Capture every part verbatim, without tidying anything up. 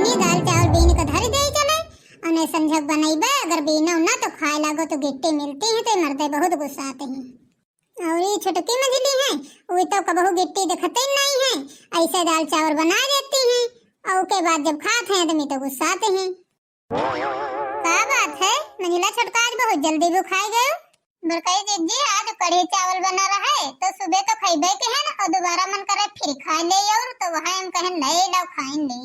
ये दाल चावल बीन के धर दे चले, अने संझक बनइबे, अगर बीनउ ना तो खाए लागो तो गिट्टी मिलती है तो ये मर्दे बहुत गुस्साते हैं। और ये छोटकी मझली है, वो तो कबहू गिट्टी देखते ही नहीं है, ऐसे दाल चावल बना देती हैं, और के बाद जब खात हैं आदमी तो गुस्साते हैं। का बात है, मंझला छोटका आज बहुत जल्दी भुखाई गयो? बड़कई जिज्जी, आज कढ़ी चावल बना रहे, तो सुबह तो खइबे के है ना, और दोबारा मन करे फिर खाए ले, और तो वह हम कहें ले लो, खाइन ले।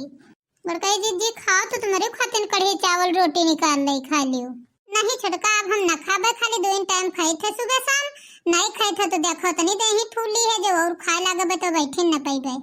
बड़कई जिज्जी, खाओ तो तुम्हारे खातिर कढ़ी चावल रोटी निकाल ले, खा लियो। नहीं छोटका, अब हम न खाबे, खाली दो टाइम खाई थे सुबह शाम, नहीं खाई थे तो देखो तनी देही फूली है, जो और खाए लागबे तो बैठे न पैबे।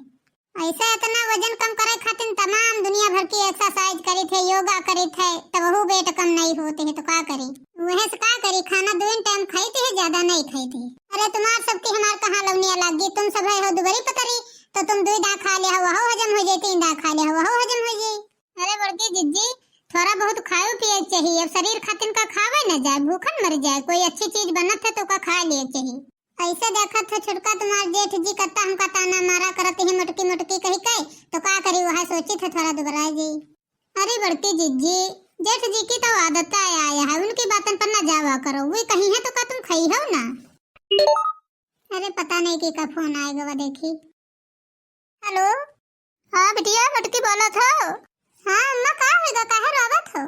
ऐसे इतना वजन कम करे खातिर तमाम दुनिया भर की एक्सरसाइज करी थे, योगा करी थे, तब वो वेट कम नहीं होते है तो का करी? वह से का करी, खाना दो टाइम खाई थे, ज्यादा नहीं खाई थे। अरे तुम्हार सबकी हमार कहाँ लवनिया लाग गई, तुम सब है हो दुबरी पतरी, तो तुम दो दाँय खा ले हो, वहो हजम हो जाए, तीन दाँय खा ले हो, वहो हजम हो जाए। अरे बड़की जिज्जी, थोड़ा बहुत खाए पिए के चाहिए, अब शरीर खातिर का खावे न जाए, भूखन मर जाए, कोई अच्छी चीज बनत है तो का खा लिए चाहिए। ऐसे देखत हो छोटका तुम्हार जेठ जी कत्ता हमका ताना मारा करत ही मोटकी मोटकी कही के, तो का करी वह सोची थे थोड़ा दुबरा जी। अरे बड़की जिज्जी, जेठ जी की तो आदत आया है, उनकी बातन पर ना जावा करो, वे कही है तो का तुम खाई हो ना? अरे पता नहीं के का फोन आए गवा देखी। हेलो। हाँ बिटिया, मोटकी बोलत हो? हाँ अम्मा, का होइगा, काहे रोवत हो?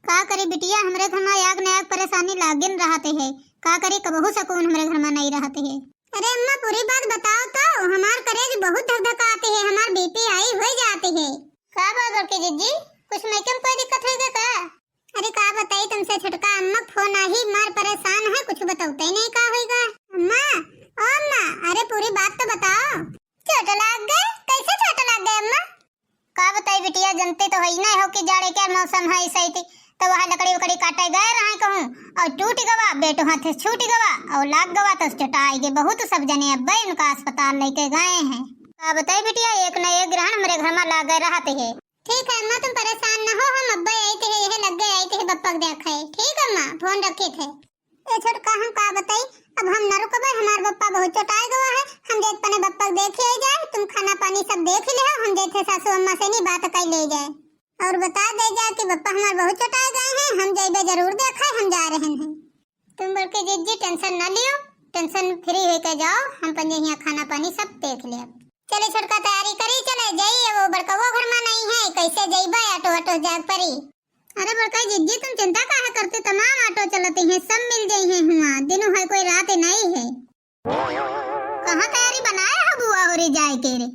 का करी बिटिया, हमरे घर में आग न आग परेशानी लागिन रहत है। का करी, कबहू सुकून हमरे घर में नहीं रहत है। अरे अम्मा, पूरी बात बताओ तो, हमार करेज बहुत धकधकात है, हमार बीपी हाई हो जात है। का बात बड़की जिज्जी, कुछ मइके में कोई दिक्कत होइगा का? अरे का बताई तुमसे छोटका, अम्मा क फोन आई, मार परेशान है, कुछ बतौते ही नहीं का होइगा। अम्मा, ओ अम्मा, अरे पूरी बात तो बताओ। चोट लाग गए? कैसे चोट लाग गए अम्मा? का बताई बिटिया, जनते तो है ही नहीं हो कि जाड़े के मौसम है, ऐसे ही थी, तो वहाँ लकड़ी उकड़ी काटे गए रहे कहूँ और टूट गवा, बेटो हाथ से छूट गवा और लाग गवा तो चोटा आई गए बहुत सब जने। अब उनका अस्पताल लेके गए हैं। का बताई बिटिया, एक न एक ग्रहण हमरे घर में लागे रहत है। ठीक है अम्मा, तुम परेशान न हो, हम अब्बे आइत है, यह लग्गे आइत है बप्पा के देखे। ठीक है अम्मा, फोन रखित है। ए छोटका, हम का बताई, अब हम न रुकबे, हमार बप्पा बहुत चोटाए गवा है, हम जाइत पने बप्पा के देखे आई जाए, तुम खाना पानी सब देख ले हो, हम जाइत है सासू अम्मा से नहीं बात कर ले जाए और बता दे जाए कि बप्पा हमार बहुत चोटाए गए हैं, हम जाइबे जरूर देखे, हम जा रहे हैं। तुम बड़की जिज्जी टेंशन न लियो, टेंशन फ्री होके जाओ, हम पंजे हियाँ खाना पानी सब देख लेब। चले छोटका तैयारी करी, चले जाई, वो बड़कवो घर में नहीं है, कैसे जइबे, ऑटो ऑटो जाए परी। अरे बड़का जिज्जी तुम चिंता काहे करते, तमाम ऑटो चलते हैं, सब मिल जाई हैं हुआ, दिनों है कोई रात नहीं है। कहाँ तैयारी बनाए हो बुआ होरी जाए के रे?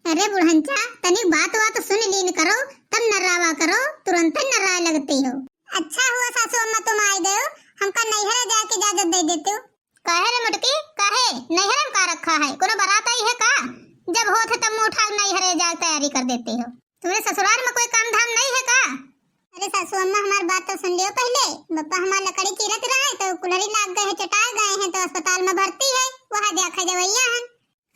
अरे बुढ़ंचा, तनिक बात वात सुन लीन करो, तब नर्रावा करो, तुरंत नर्राए लगती हो। अच्छा हुआ सासू अम्मा तुम आए गए हो, हमका नैहरे जाए के इजाजत दे देते हो। काहे रे मोटकी, काहे? नैहरे में का रखा है? कोनो बारात आई है का? जब होत है तब मुँह उठा के नैहरे जाए के तैयारी कर देते हो। तुम्हारे ससुराल में कोई काम धाम नहीं है का? अरे सासू अम्मा, हमार बात तो सुन लियो पहले। बप्पा हमार लकड़ी चीरत रहे तो कुल्हड़ी लाग गए है, चटाए गए हैं तो अस्पताल में भर्ती है, वहाँ देखा जवैया हन।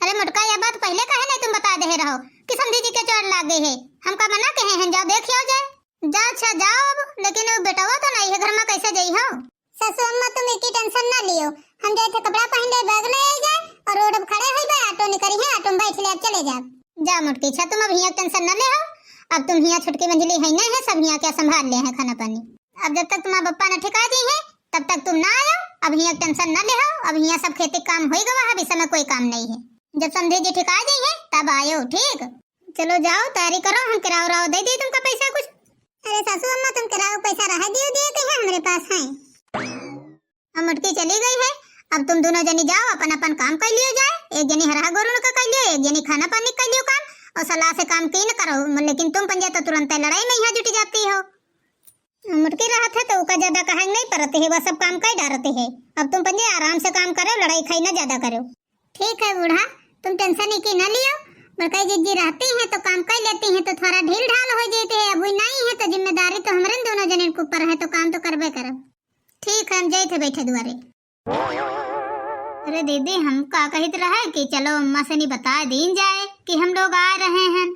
अरे मोटका, यह बात पहले काहे नहीं तुम बता दे रहो कि समधी जी के चोट लाग गई है? हमका मना कहे हैं, जाओ देख आओ जाए। जाओ, अच्छा जाओ अब, लेकिन वो बेटवा तो नहीं है घर में, कैसे जाई हो? सासू अम्मा तुम एकी टेंशन ना लियो, हम जाए थे कपड़ा पहन ले, बैग ले आई जाए और रोड पर खड़े होई बे, ऑटो निकरी है, ऑटो में बैठ ले, अब चले जाओ। जा मोटकी, अच्छा तुम अब हियाँ टेंशन ना ले हो, अब तुम हियाँ छोटकी मंझली है नहीं है, सब हियाँ क्या संभाल ले हैं खाना पानी। अब जब तक तुम्हारा बप्पा न ठिका जाई है, तब तक तुम ना आयो। अब हियाँ टेंशन ना ले हो, अब हियाँ सब खेती काम होई गवा है, अब इस समय कोई काम नहीं है। जब समधी जी ठिका जाई है, तब आयो, ठीक? चलो जाओ, तैयारी करो, हम किराओ उराओ दे दी तुमका पैसा कुछ। अरे सासू अम्मा, तुम किराओ पैसा रहा दियो, दिए के है हमरे पास है। अब मोटकी चली गई है, अब तुम दोनों जनी जाओ, अपन अपन काम कर लियो जाए। एक जनी हरहा गोरू का कर लियो, एक जनी खाना पानी कर लियो काम, और सलाह से काम की न करो, लेकिन तुम पंजे तो तुरंत लड़ाई में यहाँ जुट जाती हो। मोटकी रहत है तो ओका ज्यादा कहे नहीं पड़त है, वह सब काम कर डारत है। अब तुम पंजे आराम से काम करो, लड़ाई खाई ना ज्यादा करो। ठीक है बूढ़ा, तुम टेंशन ही की ना लियो, बड़काई जिज्जी रहती हैं तो काम कर लेती हैं, तो थोड़ा ढील ढाल हो जाते है। अब वो नहीं है तो जिम्मेदारी तो हमरे दोनों जने के ऊपर है, तो काम तो करबे करब। ठीक है, हम जाइत है बैठे दुआरे। अरे दीदी, हम का कहित रहे कि चलो अम्मा से नहीं बता दीन जाए कि हम लोग आ रहे हैं।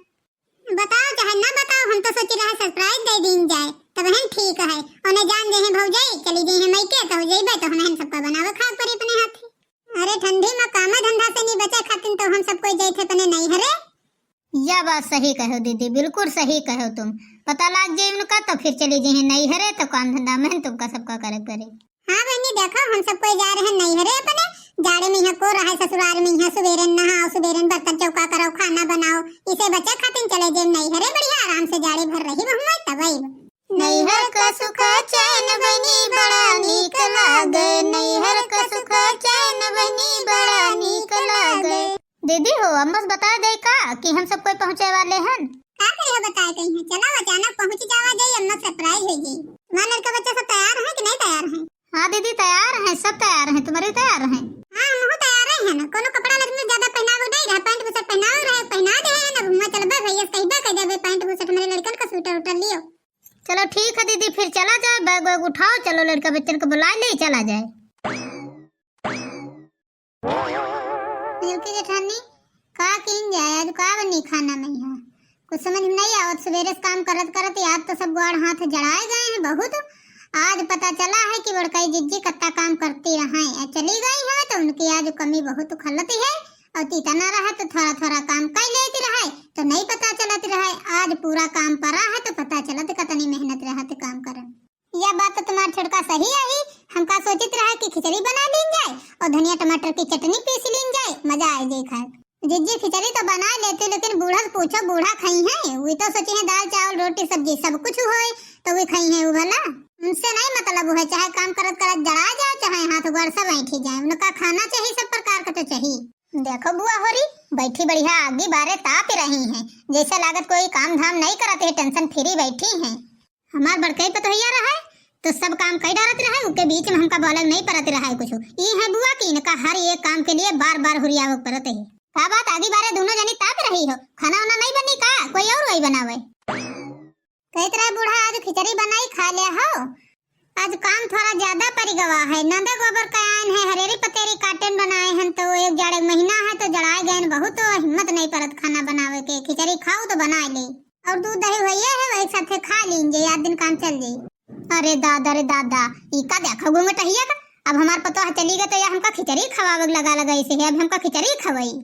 बताओ चाहे ना बताओ, हम तो सोची रहे सरप्राइज दे दीन जाए, तब हम ठीक है। उन्हें जान दे हैं भौजाई, चली गई हैं मइके, तो हो जाइबे तो हम सबका बनावे खाए पड़ी अपने हाथे। अरे ठंडी में कामे धंधा से नहीं बचे खातिन तो हम सब कोई जाइत है अपने नैहरे। या बात सही कहो दीदी, बिल्कुल सही कहो तुम। पता लाग जाए उनका तो फिर चली जइहैं नैहरे, तो काम धंधा में तुमका सबका करे पड़े। हाँ बहिनी, देखो हम सब कोई जा रहे हैं नैहरे अपने। जाड़े में यहाँ को रहे ससुराल में, यहाँ सुबेरे नहाओ, सुबेरे बर्तन चौका करो, खाना बनाओ, इसे बचे खातिर चले जाए नैहरे, बढ़िया आराम से जाड़े भर रही वहाँ तब आई। नैहर का सुख चैन बहिनी बड़ा नीक लागे, नैहर का सुख चैन बहिनी बड़ा नीक लागे। दीदी हो, अम्मा से बता दे का कि हम सब कोई पहुँचे वाले हन? का करे हो बताए कहीं है? चला अचानक पहुँच जावा जाई, अम्मा surprise हो जाई। तुम्हारा लड़का बच्चा सब तैयार है कि नहीं तैयार है? हाँ दीदी, तैयार हैं, सब तैयार हैं, तुम्हारे तैयार हैं? हाँ, हमहू तैयार हैं ना, कोनो कपड़ा लत्ता ज्यादा पहनावे नहीं रहा, पैंट बुशर्ट पहनावे रहे, पहना दे हैं, अब हुआं चलबे भैया से कहबे कह देबे पैंट बुशर्ट हमरे लड़कन का स्वेटर उटर लियो। चलो ठीक है दीदी, फिर चला जाए, बैग वैग उठाओ, चलो लड़का बच्चन को बुला ले, चला जाए। मिल्की जेठानी, का कीन जाए, आज का बनी खाना में यहाँ? कुछ समझ में नहीं आवत, सुबेरे से काम करत करत याद तो सब गोड़ हाथ जड़ाए गए हैं बहुत। आज पता चला है कि बड़कई जिज्जी कत्ता काम करती रहे, आ चली गई है तो उनकी आज कमी बहुत खलती है। और तीता ना रहा तो थोड़ा थोड़ा काम कर लेती रहे तो नहीं पता चलत रहे, आज पूरा काम परा है तो पता चलत कतनी मेहनत रहत काम करन। या बात तो तुम्हार छोटका सही आही। हमका सोचित रहा कि खिचड़ी बना लीन जाए और धनिया टमाटर की चटनी पीस लीन जाए, मजा आए जाए खाए। जिज्जी खिचड़ी तो बना लेती, लेकिन बूढ़ा से पूछो, बूढ़ा खाई हैं? वे तो सोची हैं दाल चावल रोटी सब्जी सब कुछ होए तो वे खाई हैं वो भला? उनसे नहीं मतलब है, चाहे काम करत करत जड़ा जाओ, चाहे हाथ गोड़ सब ऐंठी जाए, उनका खाना चाहिए, सब प्रकार का तो चाहिए। देखो बुआ होरी, बैठी बढ़िया आगी बारे ताप रही हैं, जैसे लागत कोई काम धाम नहीं करत है, tension free बैठी हैं। हमार बड़कई पतोहिया रहे तो सब काम कई डारत रहे, उके बीच में हमका बोले नहीं परत रहे कुछ। ई है बुआ कि इनका हर एक काम के लिए बार बार हुरियावे परत है। का बात आगी बारे दोनों जनी ताप रही हो, खाना वाना नहीं बनी का, कोई और वही बनावे? कहत रहे बूढ़ा आज खिचड़ी बनाई खा ले हो। आज काम थोड़ा ज्यादा पड़ गवा है, नंदे गोबर का आयन है, हरेरी पतेरी काटन बनाए हैं तो एक जाड़े महीना है तो जड़ाए गए बहुत, तो हिम्मत नहीं परत खाना बनावे के, खिचड़ी खाओ तो बना ले। और दूध दही भैया है, वही साथे खा लीन जाए, आध दिन काम चल जाई। अरे दादा रे दादा, ई का देखा घूंघटहिया का? अब हमार पतोह चली गई तो या हमका खिचड़ी खवावे लगा लगा ऐसे है, अब हमका खिचड़ी खवाई।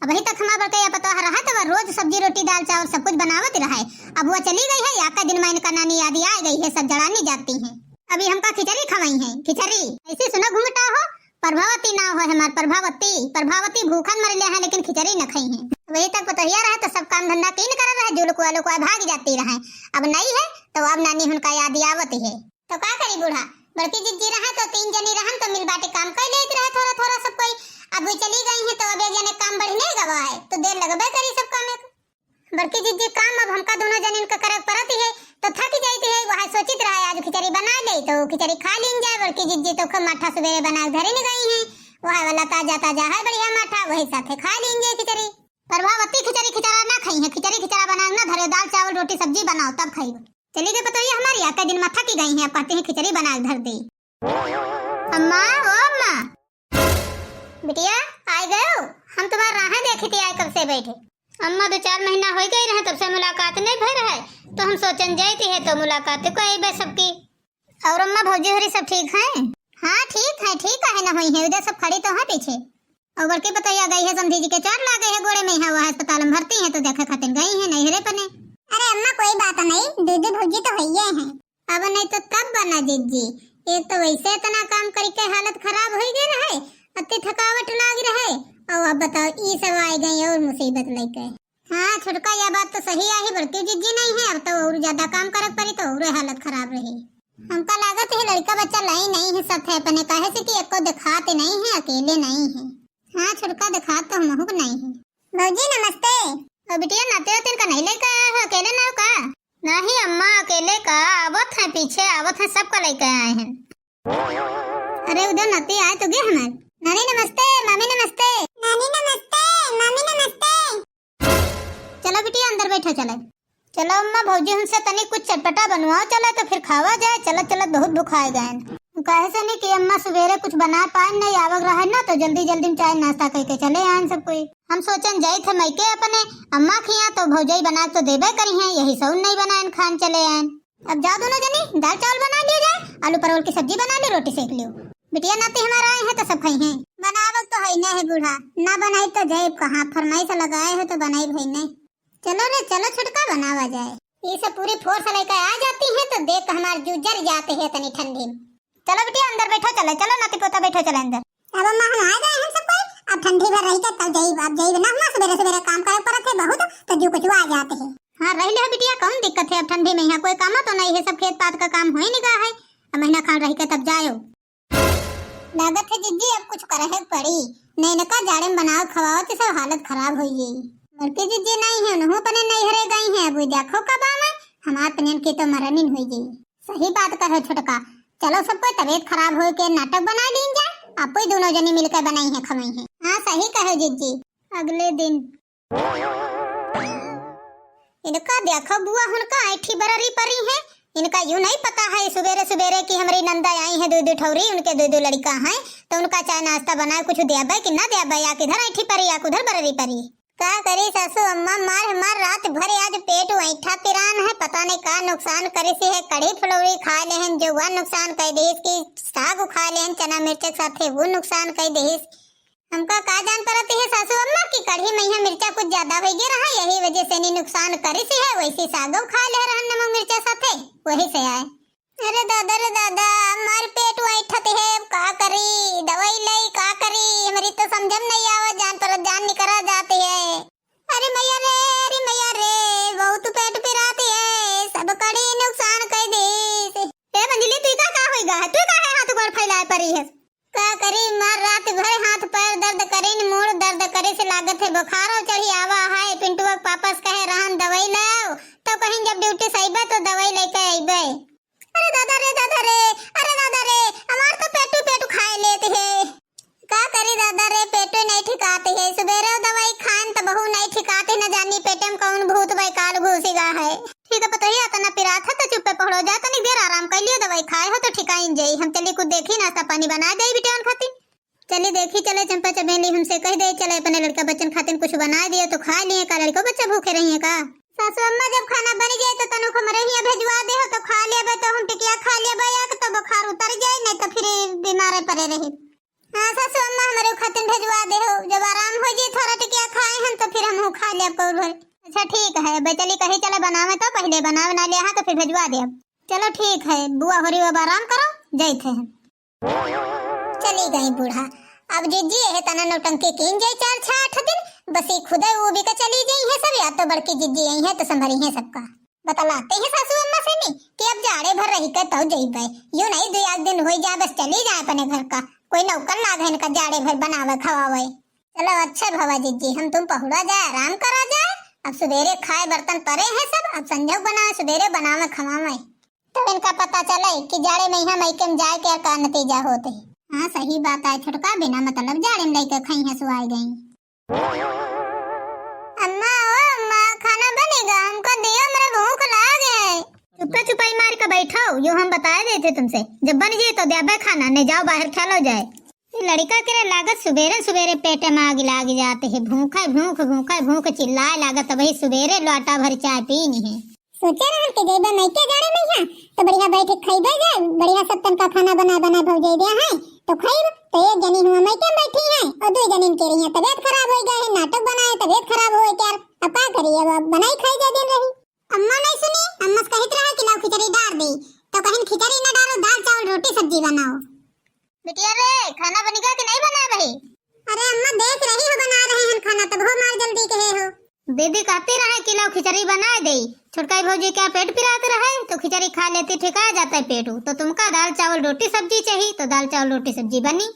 अबही तक हमार बड़कैया पतोह रहा तो वह रोज सब्जी रोटी दाल चावल सब कुछ बनावत रहे, अब वह चली गई है, या का दिन में इनका नानी याद आ गई है, सब जड़ानी जाती हैं। अभी हमका खिचड़ी खवाई है, खिचड़ी। ऐसे सुनो घूंघटा हो, प्रभावती नाव है हमार, प्रभावती। प्रभावती भूखन मर ले हैं, लेकिन खिचड़ी न खाई हैं। वही तक पतोहिया रहे तो सब काम धंधा कीन कर रहे, जुलुक वालुक भाग जाती रहे। अब नहीं है तो अब नानी हुनका याद आवत है। तो का करी बूढ़ा, बड़की जिज्जी रहे तो तीन जनी रहन तो मिल बाटे काम कर लेत रहे थोड़ा थोड़ा सब कोई। अब वो चली गई है तो अब एक जने काम बढ़ नहीं गवा है तो देर लगबे करी सब काम में। बड़की जिज्जी काम अब हमका दोनों जनिन के करे परत है, तो थक जाइत है। वह सोचित रहा आज खिचड़ी बना ले, तो खिचड़ी खा लीन जाए। बड़की जिज्जी तो खूब माठा सुबेरे बना के धरे न गई हैं, वह वाला ताजा ताजा है बढ़िया माठा, वही साथे खा लीन जाए खिचड़ी। प्रभावती खिचड़ी खिचड़ा ना खाई है, खिचड़ी खिचड़ा बना के ना धरे, दाल चावल रोटी सब्जी बनाओ तब खाई। चली गई पतोहिया हमारी, आके दिन माथा की गई हैं, अब कहती हैं खिचड़ी बना के धर दे। अम्मा, ओ अम्मा। बिटिया, आइ गयो? हम तुम्हार राहें देखी थी, आइ कब से बैठे। अम्मा, दो चार महीना होइ गए रहे, तब से मुलाकात नहीं भय रहे, तो हम सोचन जाइत है, तो मुलाकात को आई बे सबकी। और अम्मा, भौजी होरी सब ठीक हैं? हाँ, ठीक है, ठीक है ना हुई है, उधर सब खड़ी तो है पीछे। और बड़की पतोहिया गई है, समधी जी के चोट लाग गई है गोड़े में, यहाँ वह अस्पताल में भर्ती है, तो देखे खातिर गई है नैहरे पने। अरे अम्मा, कोई बात नहीं, दीदी भौजी तो है ही है। अब नहीं तो तब बना जिज्जी, एक तो वैसे इतना काम करके हालत खराब होइ गई रहे, अति थकावट लाग रहे, और अब बताओ ई सब आइ गई और मुसीबत लेके। हाँ छोटका, या बात तो सही आही, बड़की जिज्जी नहीं है, अब तो और ज्यादा काम करक पड़ी तो और हालत खराब रही। हमका लागत है लड़का बच्चा लाई नहीं है साथे अपने, काहे से कि एको दिखाते नहीं है, अकेले नहीं है। हाँ छोटका, दिखात तो हमहू के नहीं है। भौजी नमस्ते। ओ बिटिया, नाते हो तिनका नहीं लेके आया हो, अकेले ना हो का? नहीं अम्मा, अकेले का, आवत हैं, पीछे आवत हैं, सबका लेके आए हैं। अरे उधर नाती आए तो गे हमार। नानी नमस्ते, मामी नमस्ते। नानी नमस्ते, मामी नमस्ते। चलो बिटिया, अंदर बैठो, चले। चलो अम्मा, भौजी हमसे तनी कुछ चटपटा बनवाओ, चले तो फिर खावा जाए। चलत चलत बहुत भुखाए गए। काहे से नहीं कि अम्मा सुबेरे कुछ बना पाए नहीं, आवक रहे ना, तो जल्दी जल्दी में चाय नाश्ता करके चले आए सब कोई। हम सोचन जाइत है मइके अपने अम्मा खिया, तो भौजाई बना के तो देबे करी हैं, यही सौन नहीं बनाए खान चले आए। अब जाओ दोनों जनी, दाल चावल बना लियो जाए, आलू परवल की सब्जी बना लियो, रोटी सेक लियो। बिटिया नाती हमारा आए हैं तो सब खाई हैं। बनावक तो है नहीं है बूढ़ा, ना बनाई तो जाए कहाँ, फरमाइश लगाए हो तो बनाई भाई नहीं। चलो रे, चलो छोटका, बनावा जाए। ये सब पूरी force लेके आ जाती हैं तो देख हमार जू जर जाते हैं इतनी ठंडी में। चलो बिटिया, अंदर बैठो चले, चलो नाती पोता बैठो चले अंदर। अब अम्मा हम आ गए हैं सब कोई, अब ठंडी भर रही के तब जाइब, अब जाइब ना, हमार सबेरे सबेरे काम करे पड़त है बहुत, तो जू कुछ आ जाते हैं। हाँ, रह ले बिटिया, कौन दिक्कत है, अब ठंडी में यहाँ कोई काम तो नहीं है, सब खेत पात का काम होई निका है, अब महीना खान रह के तब जायो। लागत है जिज्जी अब कुछ करहे पड़ी, नहीं इनका जाड़े में बनाओ खवाओ तो सब हालत खराब हो गई। बड़की जिज्जी नहीं है, उन्हों अपने नैहरे गई हैं, अब देखो कब आवे, हमार पनियन की तो मरनिन हो गई। सही बात कहो छोटका, चलो सबको तबीयत खराब हो के नाटक बना लीन जाए, आपो ही दोनों जनी मिलकर बनाई है खवाई है। हाँ सही कहो जिज्जी। अगले दिन इनका देखो बुआ, हुनका ऐठी बररी परी है। इनका यूं नहीं पता है सुबेरे सुबेरे कि हमरी नंदा आई है, दो दो ठौरी, उनके दो दो लड़का हैं, तो उनका चाय नाश्ता बनाए कुछ देबे कि ना देबे, या किधर ऐठी परी या कुधर बररी परी। का करी सासू अम्मा, मार हमार रात भर आज पेट ऐठा पिरान है, पता नहीं का नुकसान करी सी है, कढ़ी फुलौरी खा लेहन जो वह नुकसान कर देहिस, कि साग खा लेहन चना मिर्च के साथे वो नुकसान कर देहिस। हमका का जान परत है सासू अम्मा कि कढ़ी में यहाँ मिर्चा कुछ ज्यादा हो गया रहा, यही वजह से नहीं नुकसान करी सी है, वैसी सागो खा ले रहन नमक मिर्चा साथे, वही से आए। अरे दादा रे दादा, हमार पेट ऐठत है, अब का करी, दवाई लाई का करी, हमरी तो समझ में नहीं आवा, जान पर जान निकरा जाती है। अरे मैया रे, अरे मैया रे, बहुत पेट पिराती है, सब कढ़ी नुकसान कर दे। ए मंजली, तू का, का होइगा है, तू का है हाथ गोड़ फैलाए परी है? का करी मार, रात भर हाथ पैर दर्द करिन, मूड़ दर्द करे से लागत है, बुखारो चढ़ी आवा है। पिंटुआ के पापा से कहे रहन दवाई ले आओ, तो कहिन जब ड्यूटी से अइबे तो दवाई लेके अइबे। अरे दादा रे, दादा रे, अरे दादा रे, हमार तो पेटू पेटू खाए लेत है। का करी दादा रे, पेटू नहीं ठिकात है, सुबेरे दवाई खाएन तो बहु नहीं ठिकात है, न जानी पेटे में कौन भूत बैकाल घुसी गा है। ठीक है पतोहिया, तना पिरात है तो चुप्पे पहड़ो जा, तनिक देर आराम कर लियो, दवाई खाए हो तो ठिकाइन जाई। हम चली कुछ देखी, नाश्ता पानी बनाए देई बिटियन खातिर। चली देखी, चले चंपा चमेली हमसे कह दे, चले अपने लड़का बच्चन खातिर कुछ बनाए दियो तो खा लिए का, लड़को बच्चा भूखे रही है का? सासू अम्मा जब खाना बन जाए तो तनुक हमरे हियाँ भेजवा दे हो तो खा लेबे, तो हम टिकिया खा लेबे, या तो बुखार उतर जाए, नहीं तो फिर बीमार पड़े रही। हाँ सासू अम्मा, हमरे खातिर भेजवा दे हो, जब आराम हो जाए थोड़ा टिकिया खाए हम तो फिर हमहू खा लेब कौर भर। अच्छा ठीक है, अब चली कही चले बनावे तो पहले बनावे ना ले, हाँ तो फिर भेजवा देब। चलो ठीक है बुआ, होरी अब आराम करो, जाइत है हम। चली गई बूढ़ा। अब जिज्जी यह तना नौटंकी कीन जाई चार छह आठ दिन, बस ये खुदे वो भी का चली गई है सब, या तो बड़की जिज्जी आई है तो संभरी है सबका। बतलाते हैं सासू अम्मा से नी कि अब जाड़े भर रही के तौ जइबे, यूं नहीं दो एक दिन होई जाए, बस चली जाए अपने घर का, कोई नौकर लागे इनका जाड़े भर बनावे खवावे। चलो अच्छा भवा जिज्जी, हम तुम पहुड़ा जाए, आराम करा जाए, अब सुबेरे खाए बर्तन परे हैं सब, अब संझा बनावे, सुबेरे बनावे खवावे। तब इनका पता चले कि जाड़े में यहाँ मइके में जाए के का नतीजा होत है। हाँ सही बात है छोटका, बिना मतलब जाड़े में लइके खइहैं सुआई गई। अम्मा, ओ अम्मा, खाना बनेगा, हमका दियो, मेरा भूख लाग है। चुप्पा चुपाई मार के बैठो, यो हम बताए देते तुमसे, जब बन जाए तो द्याबे खाना, नहीं जाओ बाहर खेलो जाए। ये लड़का के रे लागत सुबेरे सुबेरे पेटे में आग लाग जाते है, भूखे भूख भूखे भूख चिल्लाए लागत, वही सुबेरे लोटा भर चाय पीनी है। सोचे रहन के जइबे मइके जाड़े में यहाँ, तो बढ़िया बैठ के खइबे जे, बढ़िया सब तनका खाना बनाए बनाए भौजाई दे हैं, तो खइब, तो एक जनी हुआ मइके में बैठी हैं, और दो जनी के रही हैं, तबीयत खराब हो गए है, नाटक बनाए, तबीयत खराब हो गए, अब का करी, अब बनाई खाई जा दिन रही। अम्मा नहीं सुनी, अम्मा से कहित रहा कि लाओ खिचड़ी डार दे, तो कहिन खिचड़ी न डारो, दाल चावल रोटी सब्जी बनाओ। बिटिया रे, खाना बनिगा कि नहीं बना भाई? अरे अम्मा, देख रही हो, बना रहे हैं खाना, तब हो मार जल्दी कहे हो। दीदी कहती रहे कि लाओ खिचड़ी बनाए दे, छोटकाई भौजी क्या पेट पिरात रहे, तो खिचड़ी खा लेती, ठिका जाता है पेट। तो तुमका दाल चावल रोटी सब्जी चाहिए, तो दाल चावल रोटी सब्जी बनी।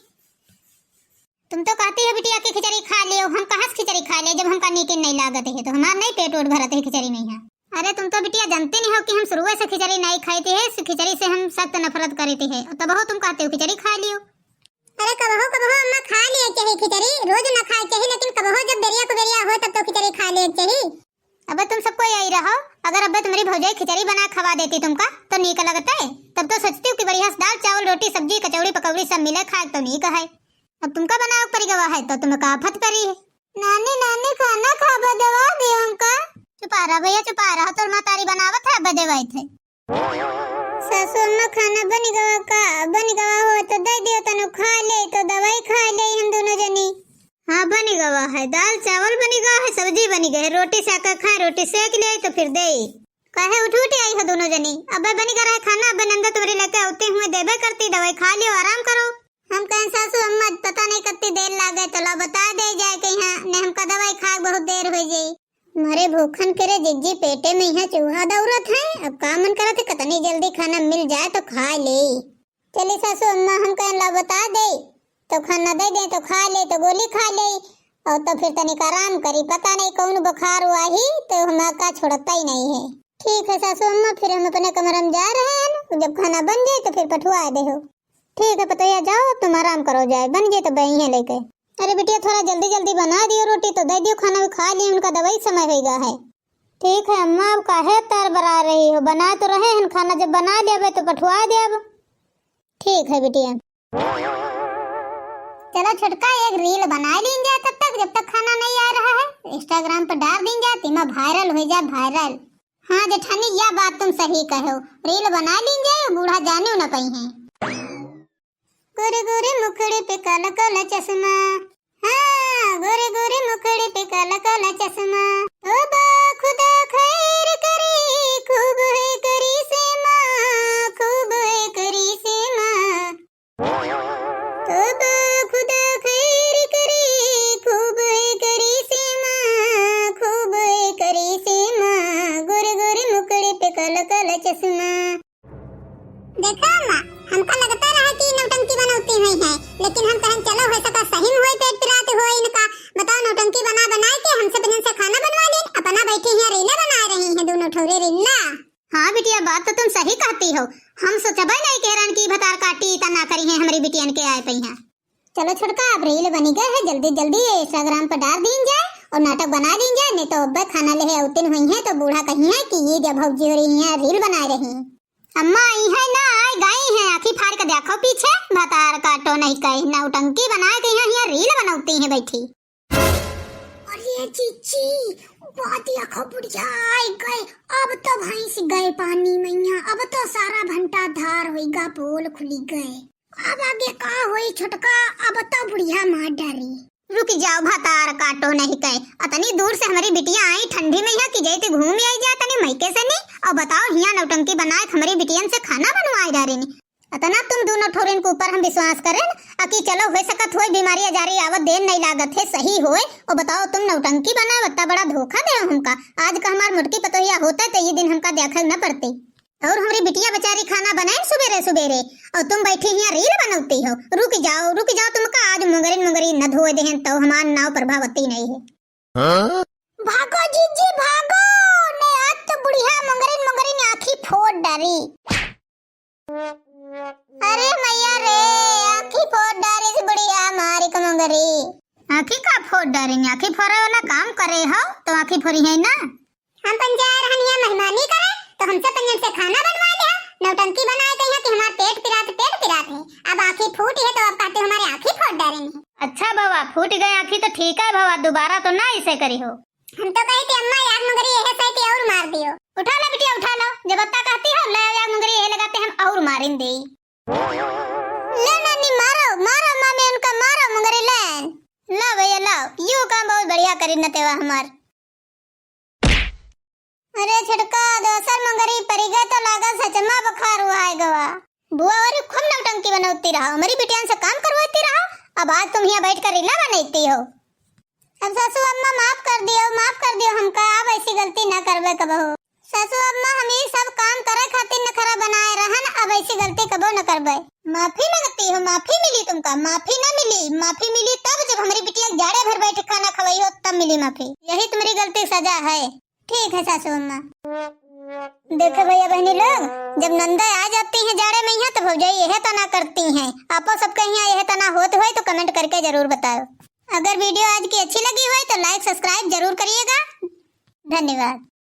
तुम तो कहती है बिटिया कि खिचड़ी खा लियो, हम कहाँ से खिचड़ी खा ले, जब हमका नीक नहीं लागत है, तो हमार नहीं पेट वोट भरत है खिचड़ी में यहाँ। अरे तुम तो बिटिया जानती नहीं हो कि हम शुरुए से खिचड़ी नहीं खाई थी, इस खिचड़ी से हम सख्त नफरत करी थी है, तब हो तुम कहते हो खिचड़ी खा लियो। अरे कबहो कबहो अम्मा खा लिए चाहिए खिचड़ी, रोज ना खाए चाहिए, लेकिन कबहो जब बेरिया को बेरिया हो तब तो खिचड़ी खा लिए चाहिए। अबे तुम सबको यही रहो, अगर अबे तुम्हारी भौजाई खिचड़ी बना खवा देती तुमका तो नीक लगते, तब तो सोचती हूँ कि बढ़िया से दाल चावल रोटी सब्जी कचौड़ी पकौड़ी सब मिले खाए तो नीक है। अब तुमका बनावे पड़ी गवा है तो तुम्हें का आफत पड़ी है। नानी, नानी, खाना खाबे देवा दे हमका। चुपा रह भैया, चुपा रह, तोर महतारी बनावत है, अबे देवाइत है। सासू अम्मा, खाना बन गवा का? बन गवा हो तो दे दियो, तनु खा ले, तो दवाई खा ले हम दोनों जनी। हाँ, बनी गवा है, दाल चावल बनी गवा है, सब्जी बनी गई है, रोटी सेके खाए, रोटी सेक ले तो फिर दे। काहे उठ उठ आई हो दोनों जनी? अबे बनी गवा है खाना, अबे नंदा तुम्हारी लेके आते हुए देबे करती दवाई, खा लियो, आराम करो। हम कहें सासू अम्मा पता नहीं कितनी देर लागे, तो ला बता दे जाए के यहाँ ने हमका दवाई खाए बहुत देर हो जाई। मारे भूखन के रे जिज्जी, पेटे में यहाँ चूहा दौड़त है। अब का मन करत है, कतनी जल्दी खाना मिल जाए तो खा ले। चली सासू अम्मा, हम कहन ला बता दे, तो खाना दे दे तो खा ले, तो गोली खा ले, और तो फिर तनिक आराम करी। पता नहीं कौन बुखार हुआ ही, तो हमार का छोड़ता ही नहीं है। ठीक है सासू अम्मा, फिर हम अपने कमरा में जा रहे हैं, जब खाना बन जाए तो फिर पठवा दे हो। ठीक है पतोहिया, जाओ अब तुम आराम करो जाए, बन जाए तो बही है लेके। अरे बिटिया, थोड़ा जल्दी जल्दी बना दियो रोटी, तो दे दियो खाना भी खा लिए, उनका दवाई समय होइगा है। ठीक है अम्मा, अब काहे तार बरा रही हो, बना तो रहे हैं खाना, जब बना लेबे तो पठवा देब। ठीक है बिटिया। चलो छोटका, एक reel बना लीन जाए तब तक, जब तक खाना नहीं आ रहा है, Instagram पर डाल दीन जाए, तीमा viral हो जाए, viral। हाँ जेठानी, यह बात तुम सही कहो, reel बना लीन जाए, बूढ़ा जाने न पाई हैं। गोरे गोरे मुखड़े पे काला काला चश्मा, हाँ, गोरे गोरे मुखड़े पे काला काला चश्मा। तौबा खुदा खैर करे, खूब है करिश्मा, खूब है करिश्मा। तौबा खुदा खैर करे, खूब है करिश्मा, खूब है करिश्मा। गोरे गोरे मुखड़े पे काला काला चश्मा। देखा अम्मा, हमका लगता रहा कि नौटंकी बनौती हुई है, लेकिन हम कहन चलो हो सका सही में होई, पेट पिरात होई इनका। बताओ, नौटंकी बना बनाए के हमसे बिनन से खाना बनवा ली, अपना बैठी हियाँ reel बनाए रही हैं दोनों ठौरे reel ना। हाँ बिटिया, बात तो तुम सही कहती हो, हम सोचबे नहीं के रहन कि भतार काटी इतना करी है हमरी बिटियन के आए पई हैं। चलो छोटका, अब reel बनी गए है, जल्दी जल्दी Instagram पर डाल दीन जाए और नाटक बना दीन जाए, नहीं तो अब्बे खाना लेहे अउतिन हुई है तो बूढ़ा कही है कि ये जब भौजी हो रही है reel बना रही। अम्मा आई है ना, आई गई है, आँखी फाड़ के देखो पीछे, भतार काटो नहीं कहे, नौटंकी बनाए के यहाँ, यहाँ reel बनौती है बैठी। अरे जीजी, बात देखो बुढ़िया आई गए, अब तो भैंस गए पानी में, अब तो सारा भंटा धार होइगा, पोल खुली गए। अब आगे का होई छोटका, अब तो बुढ़िया मार डारी। रुक जाओ, भतार काटो नहीं कहे, अतनी दूर से हमारी बिटिया आई ठंडी में यहाँ कि जैते घूम आई जाए तनी मइके से नहीं। और बताओ, हियाँ नौटंकी बनाए के हमारी बिटियन से खाना बनवाए डारे नी। अतना तुम दोनों ठोरिन के ऊपर हम विश्वास करेन, अ कि चलो हो सकत होए बीमारी अजारी आवत देर नहीं लागत है सही होए। और बताओ, तुम नौटंकी बनाए, अतना बड़ा धोखा दे हमका। आज का हमार मोटकी पतोहिया होता तो ये दिन हमका देखे न पड़ते। और हमरी बिटिया बेचारी खाना बनाए सुबेरे सुबेरे, और तुम बैठी हियाँ reel बनौती हो। रुक जाओ, रुक जाओ, तुमका आज मुंगरिन मुंगरी न धोए देहन तो हमार नाव प्रभावती नहीं है। हाँ? भागो जीजी भागो, ने आज तो बुढ़िया मुंगरिन मुंगरिन आँखी फोड़ डारी। अरे मैया रे, आँखी फोड़ डारी से बुढ़िया मारी के मुंगरी। आँखी का फोड़ डारी ने, आँखी फोड़े वाला काम करे हो तो आँखी फोड़ी है ना। हम पंजा रहन हियाँ मेहमानी करे, तो हमसे पंजन से खाना बनवा लिया, नौटंकी बनाए गई है कि हमार पेट पिरात, पेट पिरात है। अब आँखी फूटी है तो अब कहते हमारे आँखी फोड़ डारेंगे। अच्छा बाबा, फूट गए आँखी तो ठीक है बाबा, दोबारा तो ना ऐसे करी हो। हम तो कही थी अम्मा, याद मुंगरी यह सही थी और मार दियो। उठा लो बिटिया, उठा लो, जब अत्ता कहती हो, ले याद मुंगरी यह लगाते हम और मारिन दे। ले नानी, मारो, मारो मामी, उनका मारो मुंगरी ले। ला भैया, ला, यू काम बहुत बढ़िया करी न तेवा हमार। अरे छिटका, दोसर मंगरी परी गए तो लागल सचमा बुखार हुआ है गवा। बुआ, अरे खूब नौटंकी बनौती रहा, हमारी बिटियान से काम करवाती रहा, अब आज तुम यहाँ बैठ कर रीला बनैती हो। अब सासू अम्मा माफ कर दियो, माफ कर दियो हमका, अब ऐसी गलती ना करबे कबहू। सासू अम्मा, हम ई सब काम करे खातिर नखरा बनाए रहन, अब ऐसी गलती कबो न करबे। माफी मांगती हो, माफी मिली तुमका? माफी ना मिली, माफी मिली तब जब हमारी बिटिया जाड़े भर बैठ खाना खवाई हो तब मिली माफी। यही तुम्हारी गलती सजा है। ठीक है सासू अम्मा। देखो भैया बहनी लोग, जब नंदा आ जाती हैं जाड़े में यहाँ तो भौजाई यह तना करती हैं। आपो सबके यहाँ यह तना होत होए तो comment करके जरूर बताओ। अगर video आज की अच्छी लगी होए तो like subscribe जरूर करिएगा। धन्यवाद।